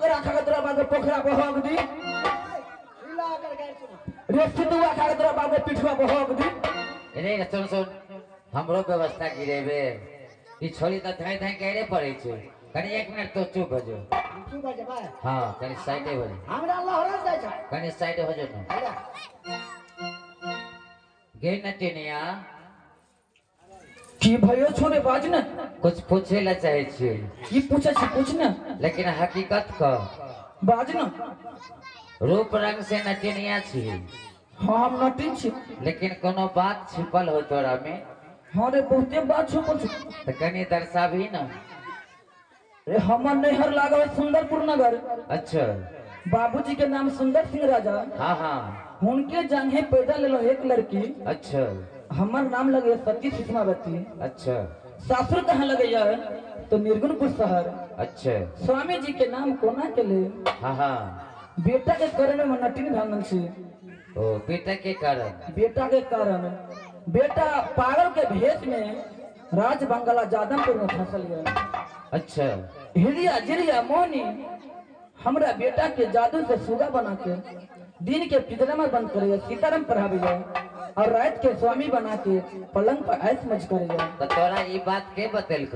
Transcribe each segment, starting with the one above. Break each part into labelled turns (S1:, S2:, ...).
S1: पोखरा खा के तोरा बाप के पोखरा पर हक दी। रे सितुआ खा के तोरा बाप के पिठुआ पर हक दी।
S2: रे सुन सुन, हमरो व्यवस्था गिरेबे। ई छोरी त धाई धाई करे पड़े छै। कनी एक मिनट तो चुप हो जो।
S3: चुप हो जेबै?
S2: हां, कनी साइड हो जो।
S3: हमरा लहरल जाइ छै।
S2: कनी साइड हो जो न। गे नटिनिया
S1: की भयो छोरे बाज न।
S2: कुछ पूछे ला चाहे छी।
S1: की पूछे छी? पूछ न।
S2: लेकिन हकीकत क
S1: बाज न।
S2: रूप रंग से नटिनिया छी।
S1: हां हम नटिन छी,
S2: लेकिन कोनो बात छिपल हो तोरा में।
S1: हां रे बहुते बात छुपल छै।
S2: त कनी दर्शाबी न।
S1: रे हमर नैहर लागल सुंदरपुर नगर।
S2: अच्छा।
S1: बाबूजी के नाम सुंदर सिंह राजा।
S2: हाँ हाँ।
S1: उनके जांघे पैदा लेलो एक लड़की।
S2: अच्छा।
S1: हमर नाम लगे सती सुषमावती।
S2: अच्छा।
S1: सासुर कहाँ लगे तो निर्गुणपुर शहर।
S2: अच्छा।
S1: स्वामी जी के नाम कोना के ले।
S2: हाँ हाँ।
S1: बेटा के कारण में नटिन भांगल छी।
S2: ओ बेटा के कारण?
S1: बेटा के कारण बेटा पागल के भेष में राज बंगला जादमपुर में फंसल गया।
S2: अच्छा।
S1: हिरिया जिरिया मोहनी हमरा बेटा के जादू से सुगा बना के दिन के पिंजरा में बंद करे, सीताराम पढ़ावे और रात के स्वामी बना के पलंग पर ऐश मज करे।
S2: तो तोरा ये बात के बतेलक?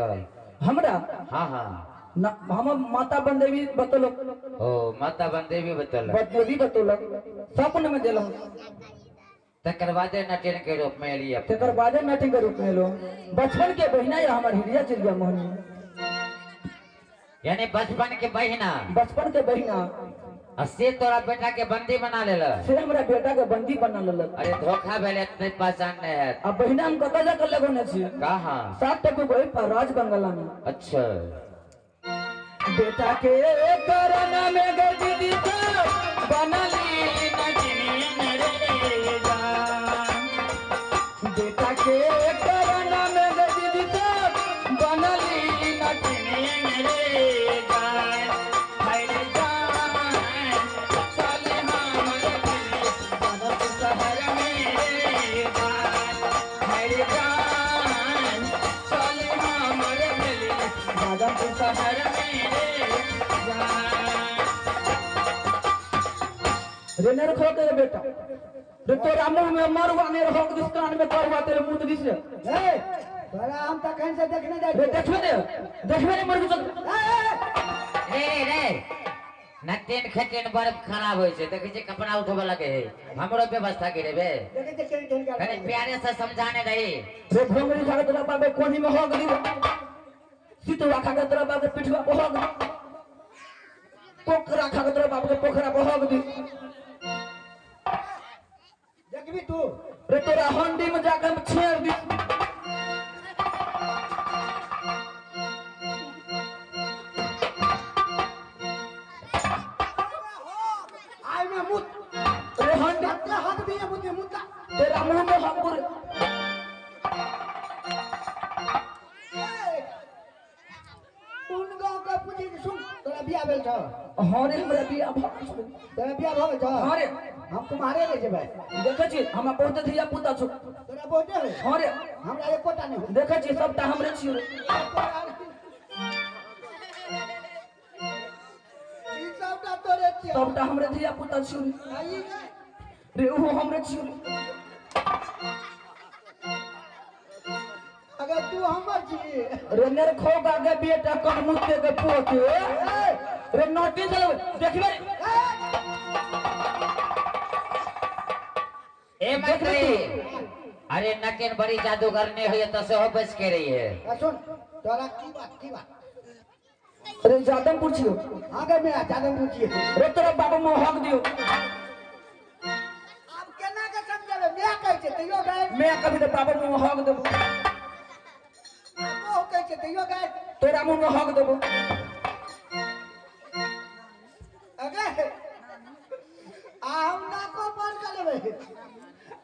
S1: हमरा?
S2: हाँ हाँ।
S1: न हम माता बनदेवी बतौलक।
S2: ओ माता बनदेवी बतौलक।
S1: बनदेवी बतौलक, सपन में देलक।
S2: तकर बादे नटिन के रूप में एलियै।
S1: तकर बादे नटिन के रूप में एलो। बचपन के बहिना या हमर हिरिया चिड़िया मोहनी।
S2: यानी बचपन के बहिना।
S1: बचपन के बहिना।
S2: आ से तोरा बेटा के बंदी बना लेलक।
S1: से हमरा बेटा के बंदी बना लेलक।
S2: अरे धोखा भेलै, नहीं पहचान नहीं है।
S1: अब बहिना हम कतऽ जाकर लगौने छी?
S2: कहाँ?
S1: 7 टकू गई पर राज बंगला में।
S2: अच्छा।
S1: बेटा के कारण में गई दीदी बनली नटिन रे जान। बेटा के कारण में गई दीदी बनली नटिन रे जान। हाय रे जान चले हमर बनत शहर में रे जान। हाय रे जान चले हमर बनत शहर में रे जान। रे नर खो के बेटा रे तोरा मुंह में मरुआ ने रहो दिस कान में करवा तेरे मुंह दिस।
S3: ए तोरा हम त कहीं से देखने जाय।
S1: रे देखबे ने देखबे ने मर गुजर।
S2: रे रे नटेन खटेन बड़ खराब होय छै। देखै छै कपड़ा उठबे लगे है। हमरो व्यवस्था गिरेबे।
S3: देखै छै केन केन
S2: कनी प्यारे से समझाने रही।
S1: रे भोंगरी खा के तोरा बाप के कोनी में हो गेली। सितुआ खा के तोरा बाप के पिठुआ पर हो गेली। पोखरा खा के तोरा बाप के पोखरा पर हो गेली।
S3: देखबी तू?
S1: रे तोरा हंडी में जाकर हम छेड़ दी।
S3: आई में मुत।
S1: रे हंडी
S3: हाथ भी है मुत मुत।
S1: तेरा मुंह में हम बुरे।
S3: उन गांव का पूछी सुन तोरा बियाह भेल छौ?
S1: हां रे हमरा बियाह भ गेल छौ।
S3: तोरा बियाह भ गेल छौ?
S1: हां रे।
S3: हम कुमारे रह जेबै।
S1: देखै छी हमरा बहुते धिया पुता छौ।
S3: तोरा बहुते है?
S1: हां रे।
S3: हमरा एकोटा नहि हो।
S1: देखै छी सबटा हमरे छियौ।
S3: ई सबटा तोरे छियौ।
S1: सबटा हमरे धिया पुता छियौ। रे ओहो हमरे छियौ।
S3: अगर तू हमर छी।
S1: रे नेर खोगा के बेटा कन मुत्ते के पोते। रे नोटिस देखबे।
S2: ए मंत्री, अरे नटिन बड़ी जादूगर नहीं होय त सेहो बच के रही है।
S3: सुन तोरा की बात की बात?
S1: अरे जादमपुर छियो।
S3: आगे में जादमपुर छियो।
S1: रे तोरा बाबू मुंह हक दियो।
S3: अब केना के समझाबे? मैं कहै छै तैयो गाय।
S1: मैं कभी तो बाबू मुंह हक देबो।
S3: ओ कहै छै तैयो गाय।
S1: तोरा मुंह में हक देबो।
S3: अगे आ हम ना को बंद कर लेबै।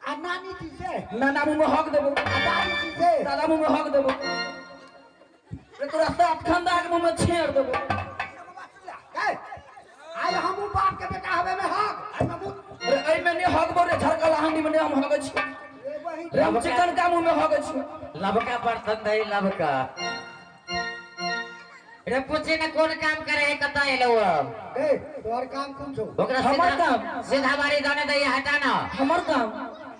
S3: आ नानी जी से
S1: नाना मुंह में हक देबो।
S3: आ दादी जी से
S1: दादा मुंह में हक देबो। रे तोरा सात खानदान के मुंह में छेड़ देबो।
S3: आइ हमू बाप के बेटा हवे में हक। आई में मुंह
S1: रे एई में ने हक बो रे झरकला हांडी में ने हम हक छी। रे हम चिकन का मुंह में हक छी।
S2: लबका बर्तन दही लबका। रे पूछे ना कोन काम करे है कत एलो
S3: ए तोहर काम कोन छौ
S2: ओकरा
S1: हमर काम
S2: सीधा बारी दाने दे हटा ना
S1: हमर काम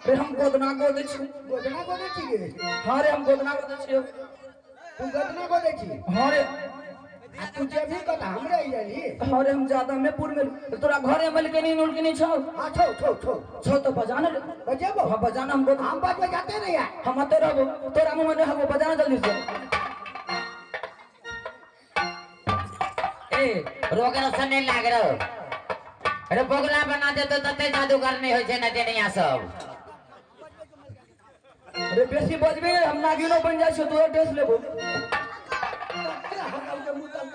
S1: रे हम गोदना गोदे छी
S3: गोदना गोदे छी गे
S1: हां रे हम गोदना गोदे छी
S3: तू गोदना गोदे छी
S1: हां रे
S3: आ तू जे भी कत हमरे आइली
S1: हां रे हम ज्यादा में पुर में तोरा घरे मल के नहीं नुल के नहीं छौ
S3: हां छौ छौ छौ
S1: छौ तो बजाना रे
S3: बजेबो
S1: हां बजाना हम गोद
S3: हम बजबे जाते नहीं यार
S1: हम आते रहबो तोरा मुंह में हबो बजाना जल्दी से
S2: ए रोगरा सने लाग रहो अरे बोगला बना दे तो तते जादूगर नहीं होय छै ना देनिया सब
S1: अरे बेसी बजबे हम नागिनो बन जाय छौ तोरा ड्रेस लेबो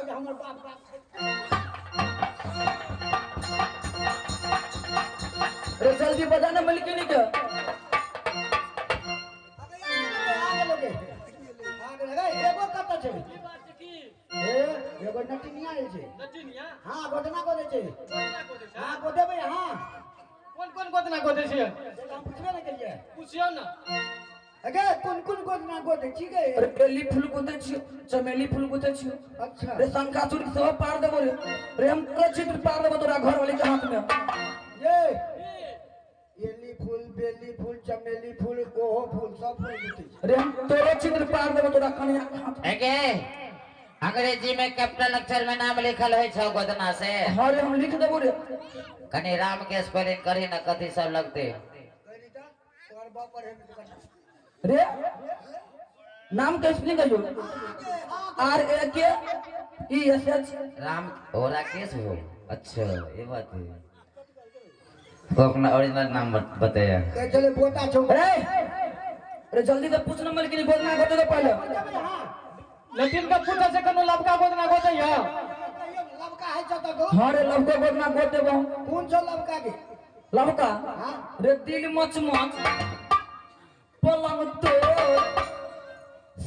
S3: हमर बाप
S1: अरे जल्दी बजाना मलकिनी के
S3: आ गेलो गे आ गेलो एगो कत छै ए एगो नटिनिया आयल छै
S4: नटिनिया
S3: हां गोदना गोदे छै
S4: गोदना गोदे छै
S3: हां गोदेबै हां
S4: कोन कोन गोदना गोदे छै
S3: हम पुछबे नै केलियै
S4: पुछियौ ना
S3: अगे कोन कोन गोदना गोदे छी गे
S1: अरे बेली फूल गोदे छी चमेली फूल गोदे छी
S3: अच्छा
S1: रे शंखासुर के सब पार देबो रे रे हम कचित पार देबो तोरा घर वाली के हाथ में
S3: ये एली फूल बेली फूल चमेली फूल ओहो फूल सब फूल गोदे छी
S1: रे हम तोरे छिद्र पार देबो तोरा कन्या के हाथ
S2: एगे अंग्रेजी में कैपिटल अक्षर में नाम लिखल होय छौ गोदना से
S1: हां रे हम लिख देबो रे
S2: कनी राम के स्पेलिंग करी ना कथी सब लगते
S3: तोहर बाप पढ़े में
S1: रे नाम के स्पेलिंग कहियो R A K E S H
S2: Ram ओ राकेश हो अच्छा ये बात है तो अपना ओरिजिनल नाम बताया
S3: के चले बोता छौ
S1: रे अरे जल्दी से पूछ ना मलकिनी गोदना गोदे दे पहले
S3: हां
S4: लटिन का पूछा से कनो लबका गोदना गोदे या
S3: लबका है छ त गो
S1: हां रे लबका गोदना गोद देबो
S3: कोन छौ लबका के
S1: लबका
S3: हां
S1: रे दिल मच मच पलंग तो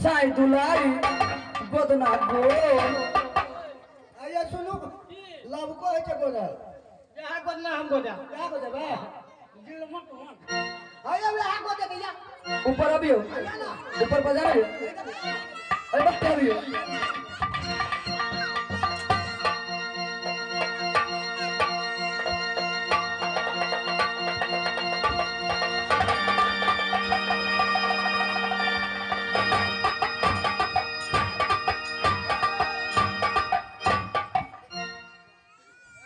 S1: साई दुलाई गोदना गो
S3: आया सुनू लबको है छ गोदल
S4: यहाँ गोदना हम गोदा
S3: क्या गोदेबे दिल मच मच आया यहाँ गोदे भैया
S1: ऊपर अबियो ऊपर बजा रे अरे बस अबियो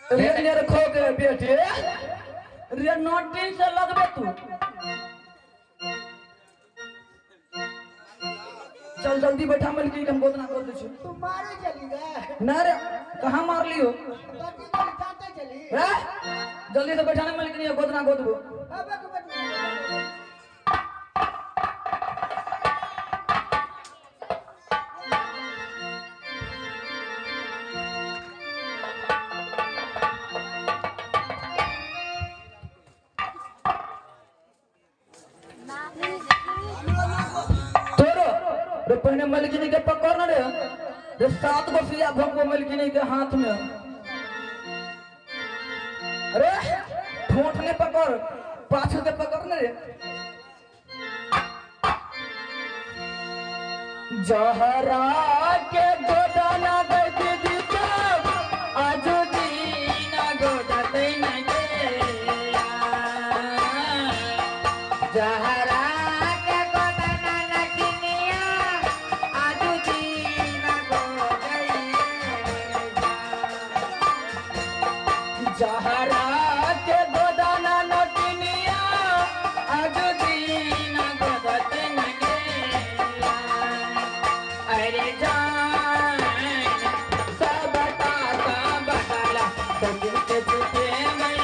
S1: रे नेर खो के बेटे रे नोटिन से लगबे तू चल जल्दी बैठा मलकी हम गोदना गोद दे छी
S3: तू मारे चली गए
S1: ना रे कहां मार लियो
S3: गलती करी जाते चली
S1: रे जल्दी से बैठा ना मलकी गोदना गोदबो
S3: अब बैठ बैठ
S1: रे पहले मलकिनी के पकड़ ना रे रे 7 गो सुइया भोंकबो मलकिनी के हाथ में अरे ठोठ ने पकड़ पाछू के पकड़ ना रे जहरा के गोदाना दे दीदी सब आज दीना गोदते न गे
S2: जहरा के गोदना नटिनिया आज दीना गोदइया
S1: जहरा के गोदाना नटिनिया आज दीना गोदते न गे अरे जान सब ताता बदला सजते तुझे मैं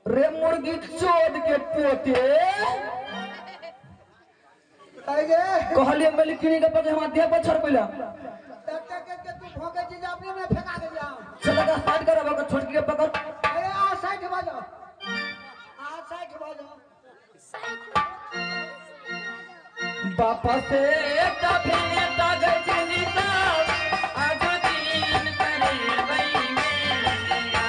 S1: रे मुर्गी चोद के पोते
S3: अरे
S1: कहलिए मलकिनी के पके हम देह पर छड़ पइला
S3: तब के तू भोगे चीज अपने में फेंका दे जा
S1: चल का साइड कर अब छोटकी के पकड़
S3: अरे आ साइड बाजो आ साइड बाजो
S1: बापा से भेंट गजनी आज दिन करे मैया।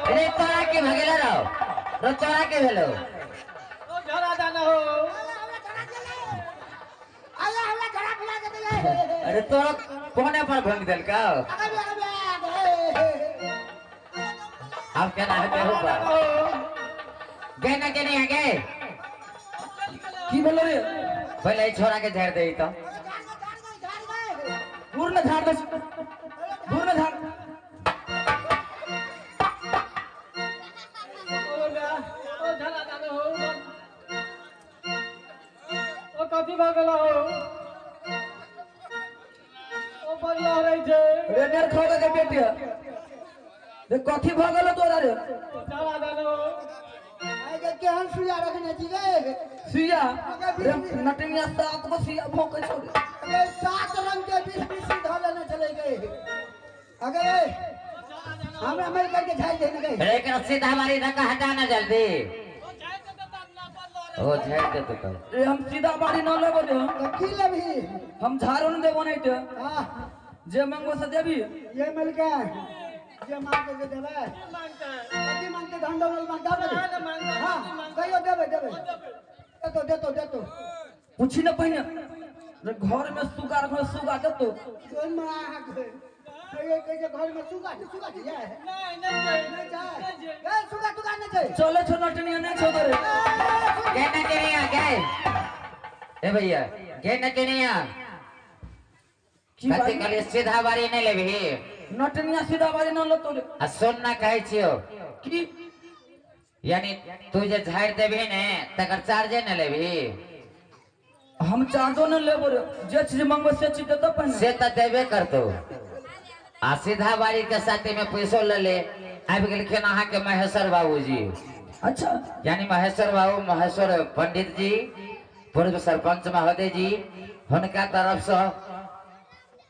S2: रे तोरा के भगेला रहो रो तोरा के भेलो
S4: ओ झरा दाना हो।
S2: अरे तोरा कोने पर भंग देल का अब क्या ना होते हो पर गए ना के नहीं है गए
S1: की भेलो रे?
S2: पहले छोरा के झाड़ दे तो
S1: दूर न झाड़ दे, दूर न झाड़।
S4: ओ झरा दाना हो। ओ कथी भ गेलो हो? ओ बड़ लहरै छै।
S1: रे नेर खोगा के बेटी रे कथी भ गेलो तोरा रे?
S4: झरा दाना हो।
S3: केहन सुइया रखने छी रे?
S1: सुइया रे नटनिया सात गो सुइया भोंकै छौ रे।
S3: अगे 7 रंग के 20 20 धऽ लेने चले गए। अगे हमरा मर करके झाड़ देने गए।
S2: अरे एकरा सीधा मारी धक्का हटा ना जल्दी। ओ झाड़ दे तो
S1: रे हम सीधा बारी न लेबो रे।
S3: तो की लेबही?
S1: हम झाड़ो न देबो नहीं ते।
S3: हां
S1: जे मंगो से देबी।
S3: ये मिल के जे मांगे से देबै।
S4: मांगता है
S3: कथी मांगते? धन दौलत मांगता है। हां कहियो देबै देबै। देतो देतो देतो।
S1: पूछी न पहिने रे घर में सुगा रखो सुगा देतो।
S3: कोन मां कहियो कहियो घर में सुगा सुगा जाय है?
S4: नहीं नहीं
S3: नहीं जाय। ए सुगा सुगा नहीं जाय।
S1: चले छो नटनिया नहीं छो रे।
S2: गए ना के नहीं आ गए ए भैया गए ना के नहीं आ
S1: की
S2: कथी कहलिए सीधा बारी नहीं लेबही?
S1: नटनिया सीधा बारी न लेतो रे।
S2: आ सुन ना कहै छियो
S1: की
S2: यानी तू जे झाड़ देबही ने तकर चार्जे न लेबही?
S1: हम चार्जो न लेबो रे, जे चीज मंगबो से चीज देतो पहिने।
S2: से त देबे करतो। आ सीधा बारी के साथे में पैसो ले ले। आबि गेलखिन अहाँ के महेश्वर बाबूजी।
S1: अच्छा
S2: यानी महेश्वर बाबू महेश्वर पंडित जी पूर्व सरपंच महोदय जी हुनका तरफ से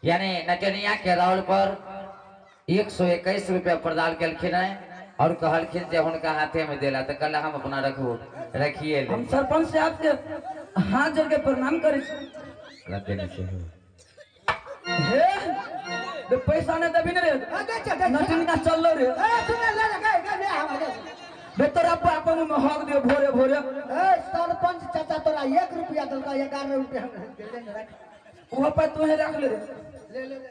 S2: यानी नटनिया के राउल पर 121 रुपया प्रदान केलखिन है और कहलखिन जे हुनका हाथे में देला तो कहला हम अपना रखबो रखिए ले।
S1: हम सरपंच साहब से हाथ जोड़ के प्रणाम करै छी। हे रे पैसा ने देबी ने रे नटनिया चललो रे।
S3: ए सुन ले ले गए गए हम
S1: बे तोरा बाप में हक दियो भोरे भोरे।
S3: ए सरपंच चाचा तोरा 1 रुपया देलका 11 रुपया हम देले ने रख।
S1: ओहो पर तू ही रख ले रे।
S3: ले ले ले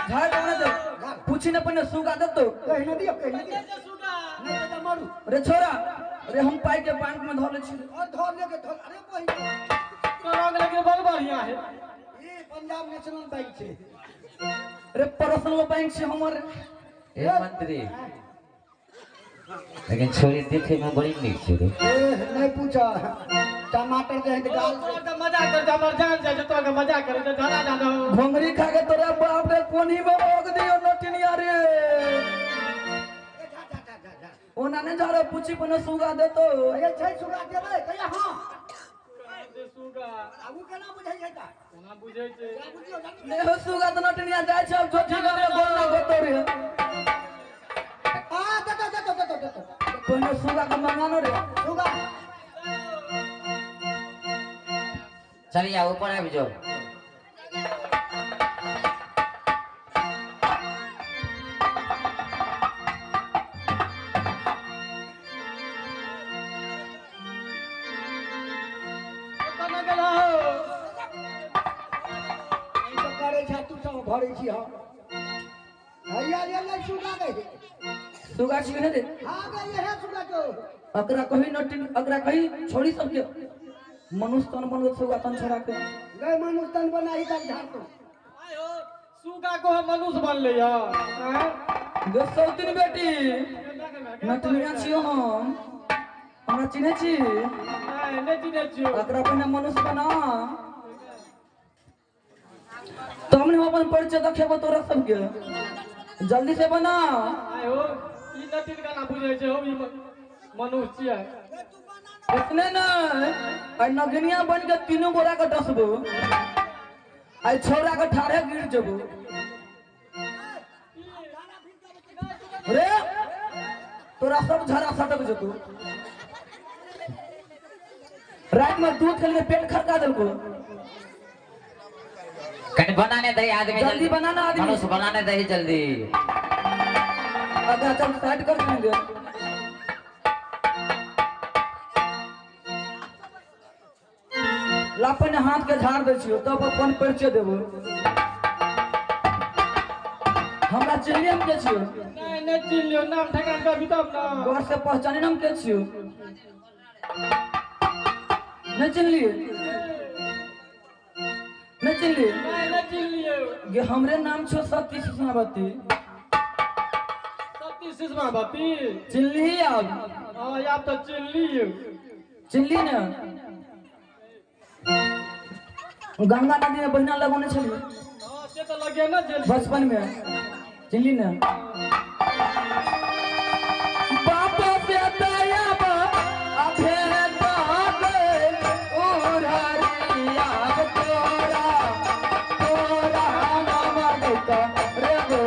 S1: झाड़ कौन दे पूछी न पहिने सुगा देतो।
S3: कहि न दियो कहि न दियो नहीं तो मारू
S1: रे छोरा रे हम पाई के बैंक में धर ले छी
S3: और धर ले के धर। अरे पहिने
S4: रंग लगे बड़ बढ़िया है।
S3: ई पंजाब नेशनल बैंक छे
S1: रे पर्सनल बैंक छे हमर।
S2: ए मंत्री लेकिन छोरी देखे में बड़ी नीक छे रे।
S3: ए नहीं पूछा टमाटर दे गाल
S4: तोरा के मजा कर दे हमर जान जाय तोरा के मजा करे दे धरा दादा
S1: घोंघरी खा के तोरा बाप रे कोनी में रोक दियो नटिनिया रे। ओना ने जा रे पूछी पने सुगा देतो।
S3: अरे छै सुगा देबै कहिया। हां
S4: दे सुगा
S3: आगू केना बुझै छै ता
S4: ओना बुझै छै
S1: ने हो सुगा त नटिनिया जाय छै अब जोठी गाम में गोल ना गोतो रे।
S3: आ देतो देतो देतो देतो
S1: पने सुगा के मंगानो रे
S3: सुगा।
S2: चलिए ऊपर आबि जाओ।
S4: केना गेल हो
S3: ई तो करे छै तू सब भरै छी। हां हैया ले ले सुगा गई
S1: सुगा छी ने रे।
S3: हां गई है सुगा जो
S1: अकरा कही नटिन अकरा कही छोड़ी सबके मनुष्य तन बनल सुगा तन छोड़ा के
S3: गए मनुष्य तन बनाही तब झाड़ तो।
S4: आय हो सुगा को हम मनुष्य बन ले यार।
S1: गे सौतिन बेटी नटनिया छियो हम, हमरा चिन्है छी?
S4: नहीं नहीं चिन्है छियो।
S1: एकरा पहिने मनुष्य बना तब ने हम अपन परिचय देखेबो तोरा सबके। जल्दी से बना।
S4: आय हो ई नटिन गाना बुझै छै हो, ई मनुष्य छियै।
S1: इतने न आई नगनिया बन के तीनों गोरा के डसबो, आई छोरा के ठाढ़े गिर जबो। रे तोरा सब झरा सटक जतो। रात में दूध के लिए पेट खड़का देलको।
S2: कहीं बनाने दे आदमी,
S1: जल्दी बनाना आदमी,
S2: मनुष्य बनाने दे जल्दी।
S1: अगर चल साइड कर देंगे। लापन हाथ के झाड़ दे छियो तब अपन परिचय देबो। हमरा चिन्हलिए हम के छियो?
S4: नहीं नहीं चिन्हलियो, नाम ठेकान कभी तब ना।
S1: गौर से पहचाने हम के छियो? नहीं चिन्हलिए? नहीं चिन्हलिए?
S4: नहीं नहीं चिन्हलिए।
S1: गे हमरे नाम छो सती सुषमावती।
S4: सती सुषमावती
S1: चिन्हली अब?
S4: हां आप तो चिन्हलिए।
S1: चिन्हली ना? गंगा नदी में बहिना लगौने छलिए।
S4: हां से तो लगे ना
S1: बचपन में। चिन्हली ना? बाप से दया बा अभे दागे उररिया तोरा तोरा नाम देता रे गो।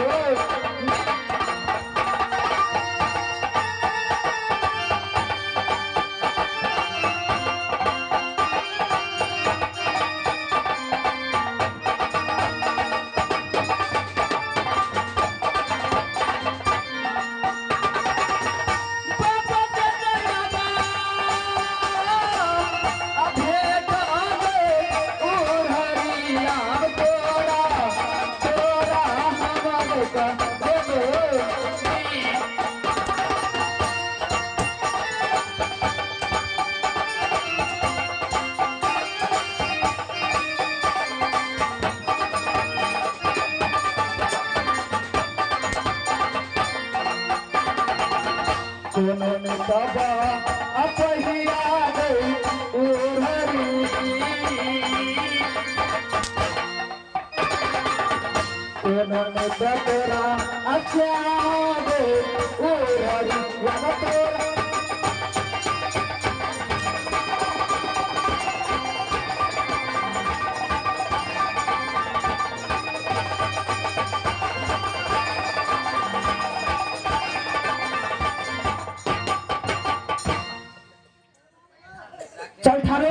S1: चल ठारो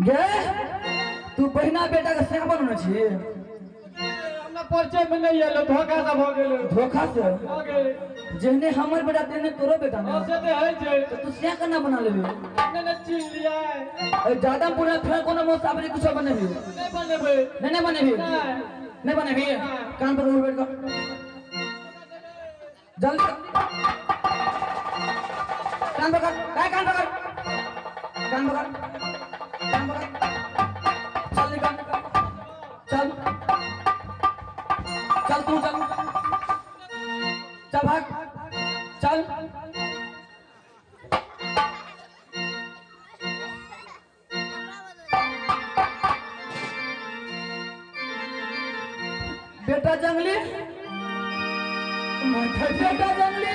S1: गे तू बहिना बेटा के संग बनने छी।
S4: हमरा परिचय में नहीं आलो, धोखा से भ गेल।
S1: धोखा से
S4: भ गेल।
S1: जेहने हमर बेटा तेहने तोरो बेटा ने।
S4: से ते है छै
S1: तो तू से केना बना लेबी?
S4: ने ने चिन्ह लिया।
S1: ए ज्यादा पूरा फेर कोनो मुसाफिर कुछ बनेबी?
S4: नहीं बनेबे।
S1: नहीं नहीं बनेबी। नहीं बनेबी। कान पर बैठ कर जल्दी कान पकड़, कान पकड़, कान पकड़, कान पकड़, चल निकल, चल चल तू चल, चल भाग, चल। बेटा जंगली, बेटा जंगली,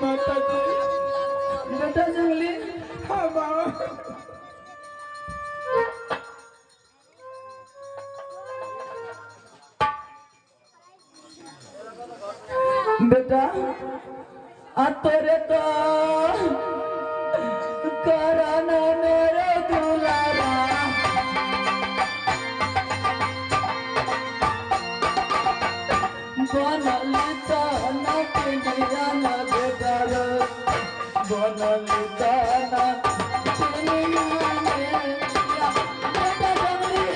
S4: माता जी,
S1: बेटा जंगली।
S4: हाँ माँ।
S1: बेटा आ तोरे तो कराना मेरे दुलारा, बनली तो नटनिया न बेटा रे, बनली तो नटनिया बेटा जंगली।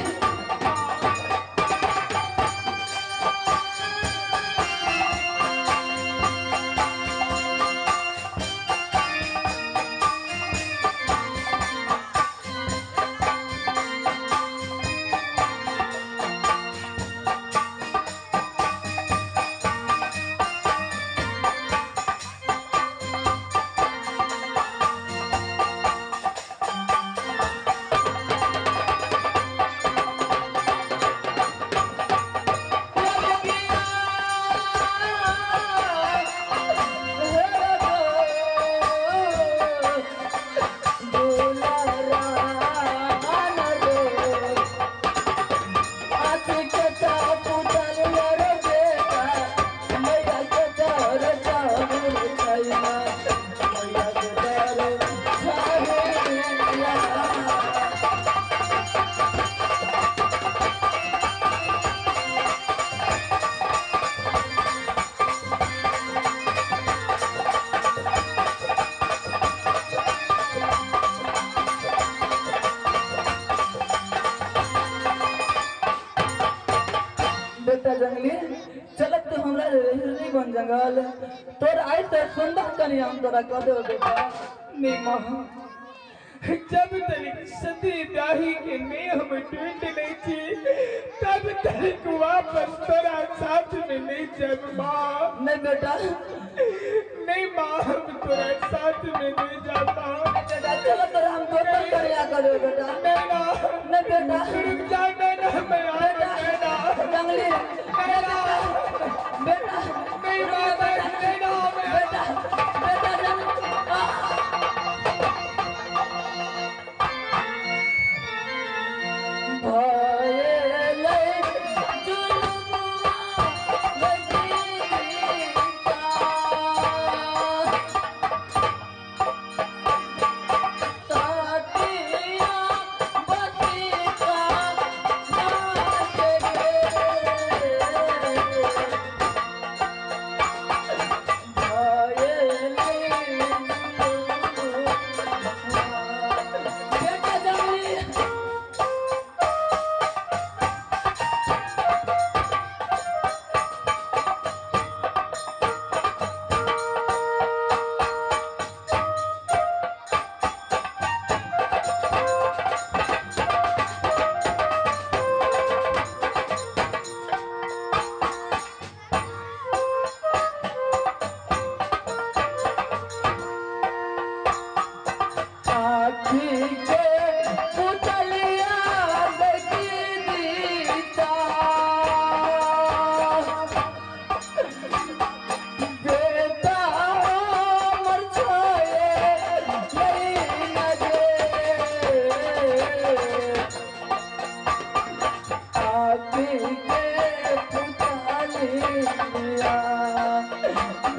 S1: जंगली चलत तो हमरा रही बन जंगल तोर आई से सुंदर कनिया हम तोरा कह देबो बेटा।
S5: नहीं माँ, जब तक सती ब्याही के नेह में टूट नहीं थी तब तक वापस तोरा साथ में नहीं जब माँ।
S1: नहीं बेटा,
S5: नहीं माँ, हम तोरा साथ में नहीं जाता।
S1: बेटा चलो तोरा हम दोसर कनिया कह देबो बेटा।
S5: नहीं ना,
S1: नहीं बेटा,
S5: रुक जा ना, मैं आ ना
S1: जंगली बेटा, बेटा
S5: नहीं माँ, नहीं ना,
S1: बेटा, बेटा जंगली।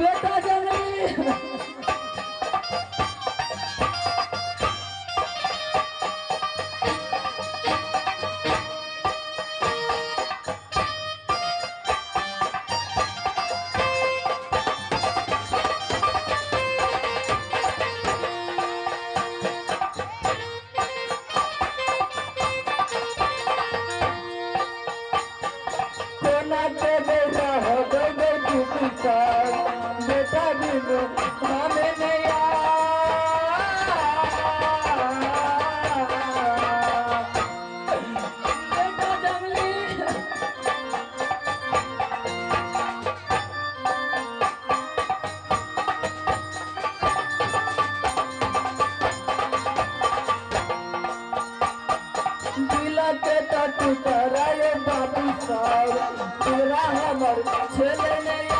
S1: बेटा जंगली बेटा बिनु हमें नया बेटा जंगली। दिला के टटू कराए बाबू साहब तोरा हमर छेले नया।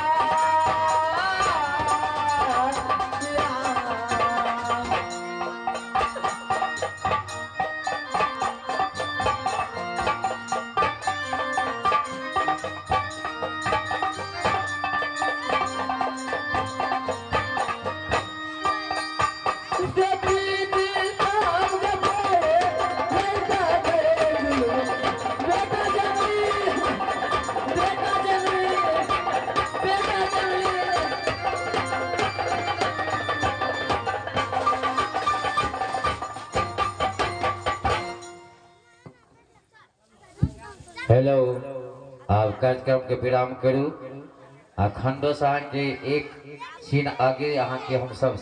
S2: हेलो, आप कार्यक्रम के विराम करू। आ खंडो साहब के एक सीन आगे अहाँ के हम सब